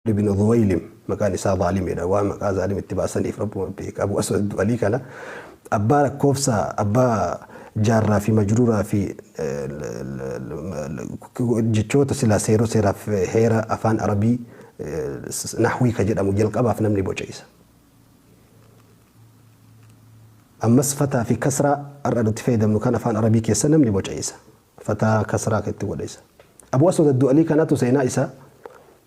Ibn Dhuwaylim maqaan isaa Zaalimiidha. Waan maqaa Zaalim itti baasaniif Rabbuma beeka. Abu Aswad Du'alii kana abbaa lakkoofsa abbaa jaarraa fi majruuraa fi jechoota silaa seeroo seeraaf heera afaan Arabii nahwii ka jedhamu jalqabaaf namni boce isa. Ammas fataa fi kasraa har'a nuti fayyadamnu kan afaan Arabii keessa namni boce isa. Fataa kasraa ka itti godhe isa. Abu Aswad Addu'alii kanatu seenaa isaa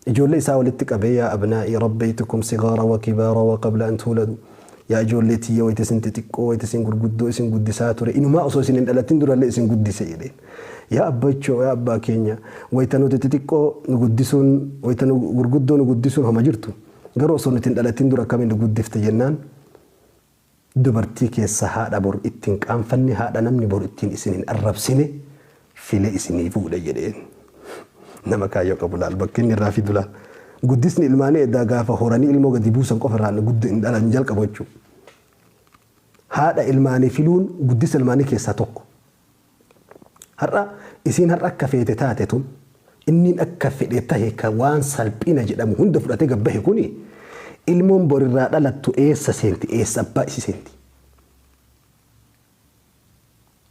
ijoollee isaa walitti qabee, yaa abnaa'ii rabbaytukum sigaara wa kibaara wa qabla an tuuladu, yaa ijoollee tiyya, wayta isin xixiqqoo, wayta isin gurguddoo isin guddisaa ture, inumaa osoo isin hin dhalatin durallee isin guddise jedheen. Yaa abbachoo, yaa abbaa keenya, wayta nuti xixiqqoo nu guddisuun, wayta nu gurguddoo nu guddisuun homa jirtu, garuu osoo nuti hin dhalatin dura akkamiin nu guddifte jennaan, dubartii keessa haadha bor itti hin qaanfanne, haadha namni bor ittiin isin hin arrabsine filee isinii fuudhe jedheen. Nama kaayyoo qabu laal, bakki inni irraa fidu laal. Guddisni ilmaanii edaa gaafa horanii ilmoo gadi buusan qofa irraa guddi hin dhalan jalqabu jechuudha. Haadha ilmaanii filuun guddisa ilmaanii keessaa tokko. Har'a isiin har'a akka feete taate tun, inniin akka fedhe tahe, ka waan salphina jedhamu hunda fudhatee gad bahe kuni, ilmoon bor irraa dhalattu eessa seenti, eessa abbaa isi seenti?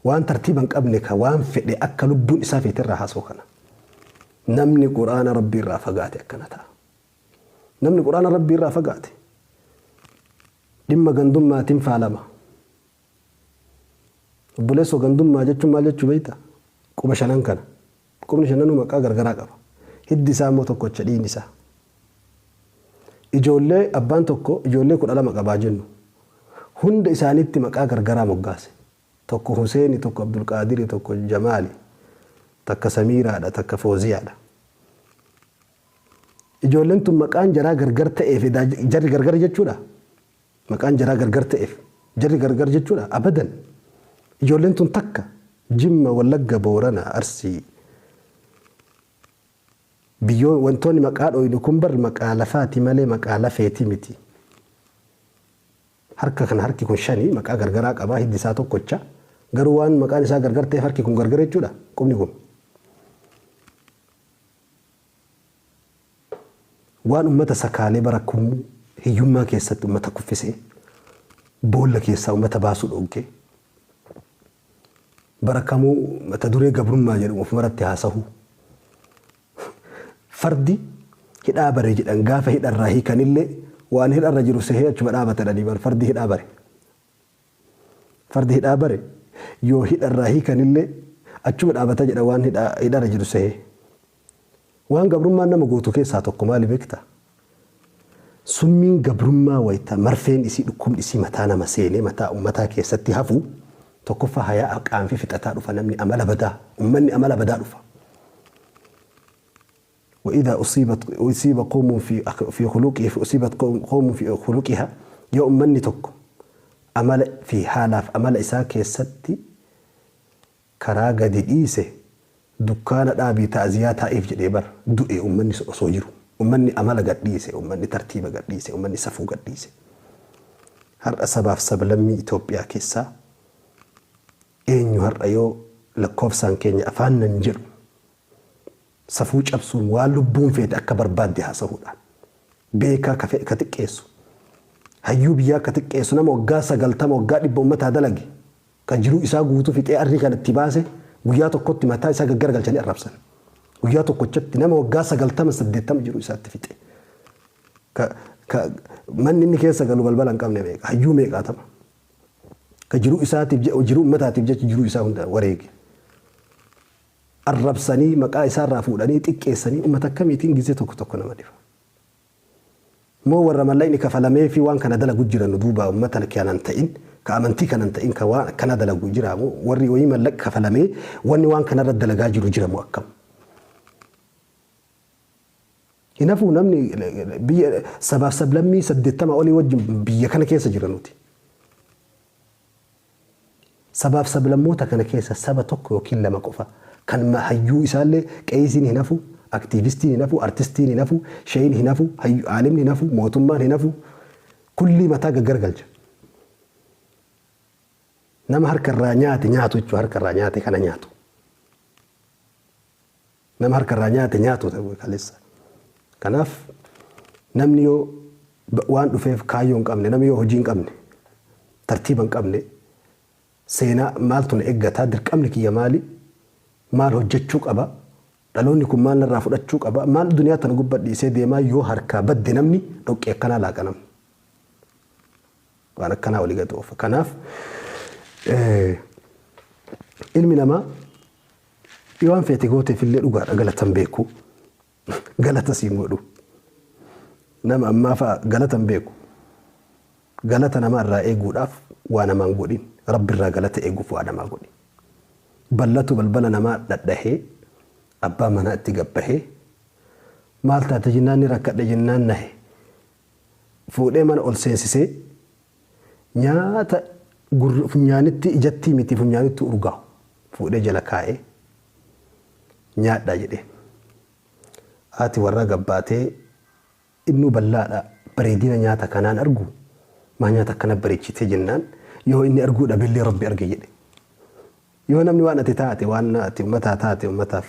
Waan tartiiba hin qabne, ka waan fedhe akka lubbuun isaa feete irraa haasa'u kana. Namni Qur'aana Rabbii irraa fagaate akkana ta'a. Namni Qur'aana Rabbii irraa fagaate dhimma gandummaatiin faalama. Obboleessoo, gandummaa jechuun maal jechuu beekta? Quba shanan kana. Qubni shananuu maqaa gargaraa qaba. Hiddi isaa immoo tokkocha, dhiigni isaa. Ijoollee abbaan tokko ijoollee 12 qabaa jennu. Hunda isaaniitti maqaa gargaraa moggaase. Tokko Huseeni, tokko Abdulqaadiri, tokko Jamaali, takka Samiiraadha, takka Fooziyaadha. Ijoolleen tun maqaan jaraa gargar ta'eef jarri gargar jechuudha? Maqaan jaraa gargar ta'eef jarri gargar jechuudha? Abadan. Ijoolleen tun takka. Jimma, Wallagga, Boorana, Arsii. Biyyoo wantoonni maqaa dhooynu kun bar maqaa lafaati malee maqaa lafeeti miti. Harka kana, harki kun shani, maqaa gargaraa qaba, hiddi isaa tokkocha. Garuu waan maqaan isaa gargar ta'eef harki kun gargar jechuudha, qubni kun? Waan ummata sakaalee bara kumuu hiyyummaa keessatti ummata kuffisee, boolla keessaa ummata baasuu dhoogge, bara kamuu mata duree gabrummaa jedhamu ofumaratti haasahuu. Fardi hidhaa bare jedhan, gaafa hidharraa hiikanillee waan hidharra jiru sehee achuma dhaabata jedhanii bar fardi hidhaa bare. Fardi hidhaa bare yoo hidharraa hiikanillee achuma dhaabata jedha, waan hidharra jiru sehee. Waan gabrummaan nama gootu keessaa tokko maali beektaa? Summiin gabrummaa wayta marfeen isii, dhukkubni isii mataa nama seenee mataa ummataa keessatti hafu, tokkoffaa hayaa qaanfii fixataa dhufa namni, amala badaa, ummanni amala badaa dhufa. وإذا أصيب قوم في خلقه أصيبت قوم في خلقها, yoo ummanni tokko amala fi haalaaf amala isaa keessatti karaa gadi dhiise, dukkaana dhaabii ta'ziyaa taa'iif jedhee bar du'e ummanni sun osoo jiru. Ummanni amala gad dhiise, ummanni tartiiba gad dhiise, ummanni safuu gad dhiise. Har'a sabaaf sablammii Itoophiyaa keessaa eenyu har'a yoo lakkoofsaan keenya afaan nan jedhu safuu cabsuun, waan lubbuun feete akka barbaadde haasahuudhaan, beekaa ka ka xiqqeessu, hayyuu biyyaa ka xiqqeessu, nama waggaa 90, waggaa 100 ummataa dalage, ka jiruu isaa guutuu fixee arrii kan itti baase, guyyaa tokkotti mataa isaa gaggaragalchanii arrabsan. Guyyaa tokkochatti nama waggaa 90, 80 jiruu isaatti fixe. Ka manni inni keessa galu balbala hin qabne meeqa, hayyuu meeqaatama. Ka jiruu isaatiif, jiruu ummataatiif jecha jiruu isaa hunda wareege. Arrabsanii, maqaa isaarraa fuudhanii xiqqeessanii, ummata akkamiitiin gizee tokko tokko nama dhiba. Moo warra mallaqni kafalamee fi waan kana dalagu jira nu duuba, ummata kanan ta'in, ka amantii kanan ta'in, ka waan akkana dalagu jira moo, warri wayii mallaqa kafalamee wanni waan kanarra dalagaa jiru jira moo akkam? Hin hafuu, namni biyya sabaaf sablammii 80 olii wajjin biyya kana keessa jira nuti. Sabaaf sablammoota kana keessa saba tokko yookiin lama qofa kan hayyuu isaallee, qeeysiin hin hafu, aktiivistiin hin hafu, artistiin hin hafu, sheeyin hin hafu, aalimni hin hafu, mootummaan hin hafu, kullii mataa gaggaragalcha. Nama harka irraa nyaate nyaatu jechuudha, harka irraa nyaate kana nyaatu. Nama harka irraa nyaate nyaatu ta'e kaleessa. Kanaaf namni yoo waan dhufeef kaayyoo hin qabne, namni yoo hojii hin qabne, tartiiba hin qabne, seenaa maaltu na eeggataa, dirqamni kiyya maali, maal hojjechuu qaba, dhaloonni kun maal narraa fudhachuu qaba, maal duniyaa tana gubbaa dhiisee deemaa yoo harkaa badde namni dhoqqee akkanaa laaqa namni. Waan akkanaa walii gad oofa. Kanaaf ilmi namaa yoo waan feete gooteef illee dhugaadha galata hin beeku. Galata siin godhu. Nama ammaa fa'a galata hin beeku. Galata namaa irraa eeguudhaaf waa namaan godhin. Rabbi irraa galata eeguuf waa namaa godhi. Ballatu balbala namaa dhadhahee abbaa manaa itti gabbahee maal taate jennaan ni rakkadhe jennaan nahe. Fuudhee mana ol seensisee nyaata gurra funyaanitti ijattii miti funyaanitti urgaa'u fuudhee jala kaa'ee nyaadhaa jedheen. Haati warraa gabbaatee innuu ballaadha bareedina nyaata kanaan argu maa nyaata akkana bareechitee jennaan yoo inni arguu dhabellee Rabbi arge jedhe. Yoo namni waan ati taate waan ati ummataa taate ummataaf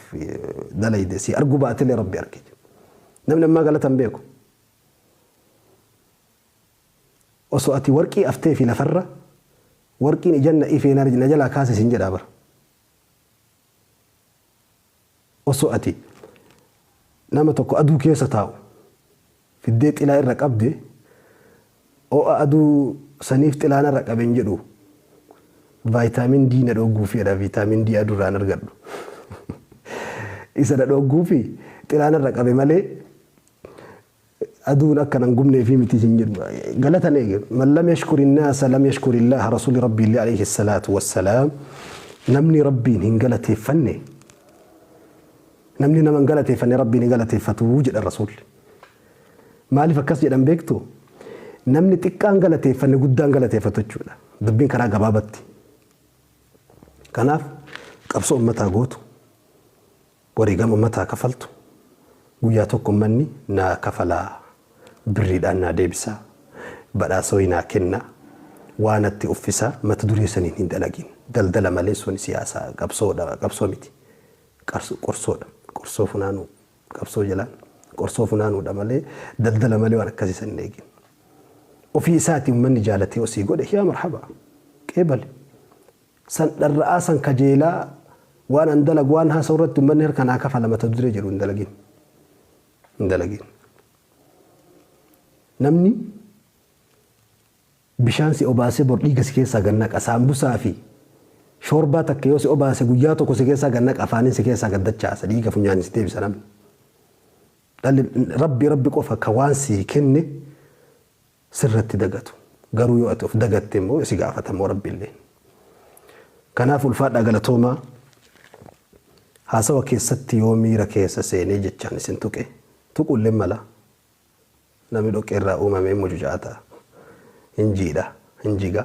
dalayde si arguu baatellee Rabbi arge jedhe. Namni ammaa galata hin beeku. Osoo ati warqii afteefi lafarra warqiin ijan na ifee na jalaa kaasi sin jedhaa bar. Osoo ati nama tokko aduu keessa taa'u fiddee xilaa irra qabde ho'a aduu saniif xilaa narra qabe hin jedhu vaayitaamin D na dhoogguufi jedha viitaamin D aduu irraa hin argadhu. Isa na dhoogguufi xilaa narra qabe malee Aduun akka nan gubneefii miti sin jedhu. Galata hin eege. Man lam yashkuri naasa lam yashkuri Allaaha Rasuulli Rabbii illee alayhi salaatu wassalaam namni Rabbiin hin galateeffanne namni nama hin galateeffanne Rabbiin hin galateeffatu jedhan Rasuulli. Maaliif akkas jedhan beektu? Namni xiqqaan galateeffanne guddaan galateeffatu jechuudha. Dubbiin karaa gabaabatti. Kanaaf qabsoo ummataa gootu Wareegama ummataa kafaltu guyyaa tokko ummanni naa kafalaa, birriidhaan naa deebisa, badhaasa wayii naa kenna, waa natti uffisa mata duree saniin hin dalagin. Daldala malee suni siyaasaa qabsoodha qabsoo miti. Qorsoodha. Qorsoo funaanuu qabsoo jalaan qorsoo funaanuudha malee daldala malee waan akkasii san hin eegin. Ofii isaatii ummanni jaalatee osii godhe yaa marhaba qeebali. San dharra'aa san kajeelaa waan an dalagu waan haasa'u irratti ummanni harka naa kafala mata duree jedhu hin dalagin. Hin dalagin. Namni bishaan si obaasee bor dhiiga si keessaa gad naqa saambusaa fi shoorbaa takka yoo si obaase guyyaa tokko si keessaa gad naqa afaaniin si keessaa gad dachaasa dhiiga funyaaniin si deebisa namni. Dhalli rabbi rabbi qofa ka waan sii kenne sirratti dagatu. Garuu yoo ati of dagatte immoo si gaafata immoo Rabbiilleen. Kanaaf ulfaadhaa galatoomaa. Haasawa keessatti yoo miira keessa seenee jechaan isin tuqe, tuquulleen mala. Namni dhoqqee irraa uumame hin mucucaata, hin jiidha, hin jiga.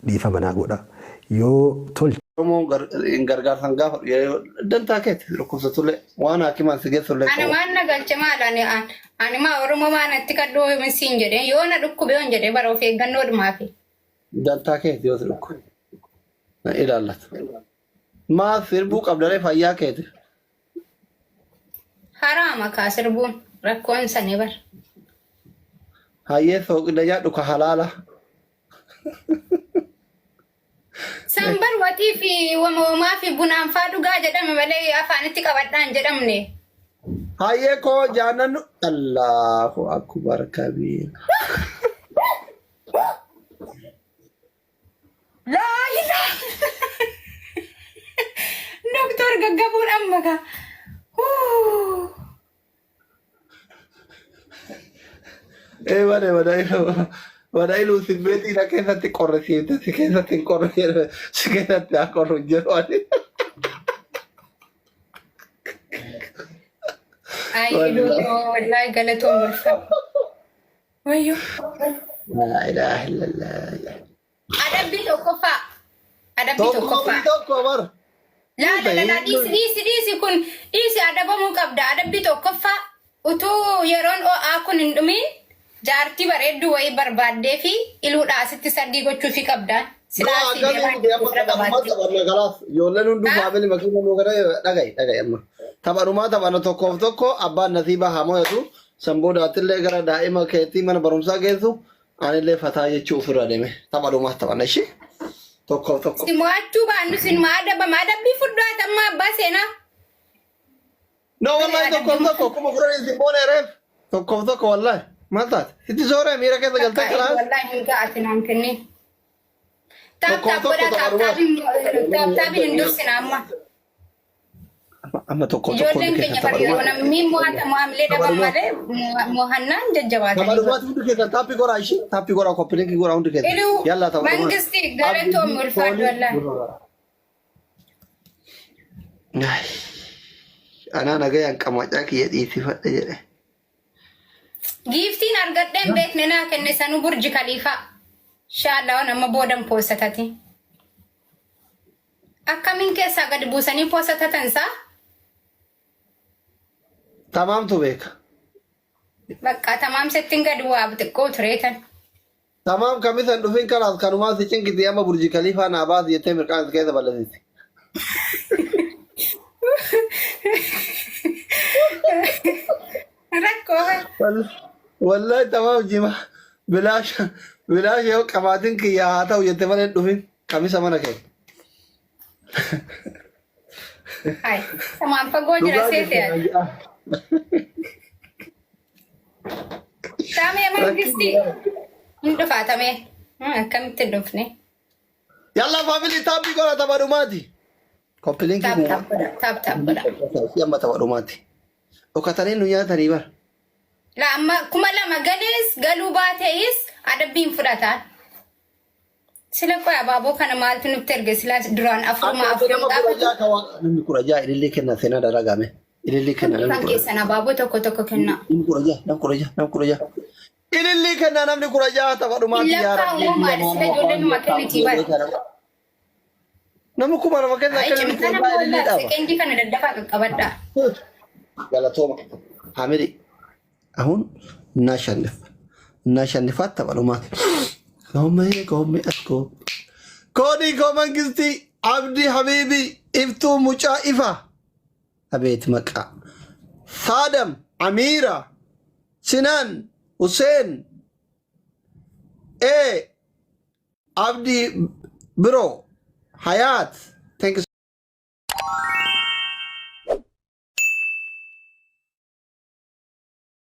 Dhiifama naa godhaa. Yoo tolche. Oromoon hin gargaarsan gaafadhu yeroo dantaa keeti dhukkubsatullee waan haakimaan si geessullee Ani qabu. waan na galche maal ani ani maa Oromoo maa natti kadhuu hin siin jedhee yoo na dhukkube yoon jedhee bara of eeggannoodhumaafi. Dantaa keeti yoo si dhukkube. Na ilaallata. Maal sirbuu qabdaree fayyaa keeti. Haraama kaa sirbuun rakkoon sanii bar. Hayyee sooqidda nyaadhu ka halaala. San bar waxii fi wama wamaa fi bunaan faa dhugaa jedhame malee afaanitti qabadhaan jedhamne. Hayyee koo jaanannu Allahu akbar kabiira. Laa ilaa. Doktor gaggabuun amma kaa. Huu. Ee bade bada iluu simmeetii na keessatti qorrisiifte si keessatti hin qorru jedhe si keessatti haa qorru hin jedhu ani. Ay iluu koo wallaahi galatoon ulfaadhu. Wayyoo. Laa ilaaha illallah. Adabbii tokkoffaa. Adabbii Tokko tokkoffaa. tokko bar. Laa laa laa laa dhiisi dhiisi dhiisi kun dhiisi adabamuu qabda. Adabbii tokkoffaa utuu yeroon ho'aa kun hin dhumiin jaartii bareedduu wayii barbaaddee fi iluudhaa asitti sargii gochuufii qabda. No, Silaa asii akkasii deemaa miti amma ofirra taphumaa qabaatti. taphanna kalaas. Ijoolleen hunduu Haa? faamilii makiina nuu gara dhaga'i dhaga'i amma. Taphanumaa taphanna tokkoof tokko abbaan nasiibaa haa mo'atu. San boodaatillee gara daa'ima keetii mana barumsaa geessu anillee fataa jechuu ofirra deeme. Taphanumaa taphanna ishee tokkoof tokko. Si mo'achuu baannu sinuma adabama. Adabbii fudhaa amma abbaa seenaa. No, wallahi tokkoof tokko 10,000 isin boone reef. Tokkoof tokko wallahi. Maal taate? Sitti sooree miira keessa galtee kalaas. Wallahi hin ga'ati naan kenni. Taap Tokkoof taap tokko godhaa taap taphanumaa. taapiin taap taapiin hin dursina amma. Amma tokko tokko Ijoolleen hundi keenya keessan bari yeroo taphanumaa. namni mo'atamu haamilee dhaban Taphanumaa. malee mo'annaan jajjabaatanii godhu. Taphanumaatti hundi keessan taappii goraa ishee taappii goraa koppilinkii goraa hundi keessan. Iluu Yallaa taphanumaa. mangisti galatoomi ulfaadhu wallahi. Anaa nagayaan qamaacaa kiyya dhiisifadhe jedhe. Giiftiin argadheen beekne naa kenne sanuu Burji Kaliifaa. Inshallah waan amma boodan poosatati. Akkamiin keessaa gadi buusanii poosatatan isaa? Tamaamtu beeka. Bakka tamaam settiin gadi waa xiqqoo tureetan. Tamaam kamisan dhufin kalaas kanumaa si cinqiti amma Burji Kaliifaa naa baasi jettee mirqaan si keessa balleessiti. Rakkoo. Wallahi tamaam jima bilaash bilaash yoo qabaatin kiyya haa ta'u jette malee hin dhufin kamisa mana kee. Hai, samaan fagoo jira Dhugaa seete jette ati. naan jedha. Taamee mangisti hin dhufaa tamee. Akkamitti hin dhufne? Yalla family taappii godha tapha dhumaati. Koppilinkii Taap kun taap godha. Taap taap godha. amma tapha dhumaati. Dhokatanii nu nyaatanii bara. La amma 2,000 galees galuu baatees adabbiin fudhataan. Sila qoy abaaboo kana maaltu nutti erge sila duraan afuruma Akka afurii nama kudha gaafatu. ja'a ka waan namni 16 ilillee kenna seenaa dalagame. Ilillee kenna namni Kan kudha keessan abaaboo tokko tokko kenna. namni 16 namni 16 namni 16. Ilillee kenna namni 16 tapha dhumaati yaa Lakkaa Rabbi. uumamaa sila ijoollee numa kennitii bara. Nama 2,000 keessa Ay akka namni cimtana 16 ilillee boolla dhaaba. seqendii kana daddafaa qaqqabadhaa. Galatooma. Family አሁን እናሸንፍ እናሸንፋት tapha dhumaati. Koomee koomee askoo. Koodii koo mangistii Abdii Habiibii Iftuu Mucaa Ifa. Abeet maqaa. Saadam Amiira Sinaan Hussein E Abdii Biroo Hayaat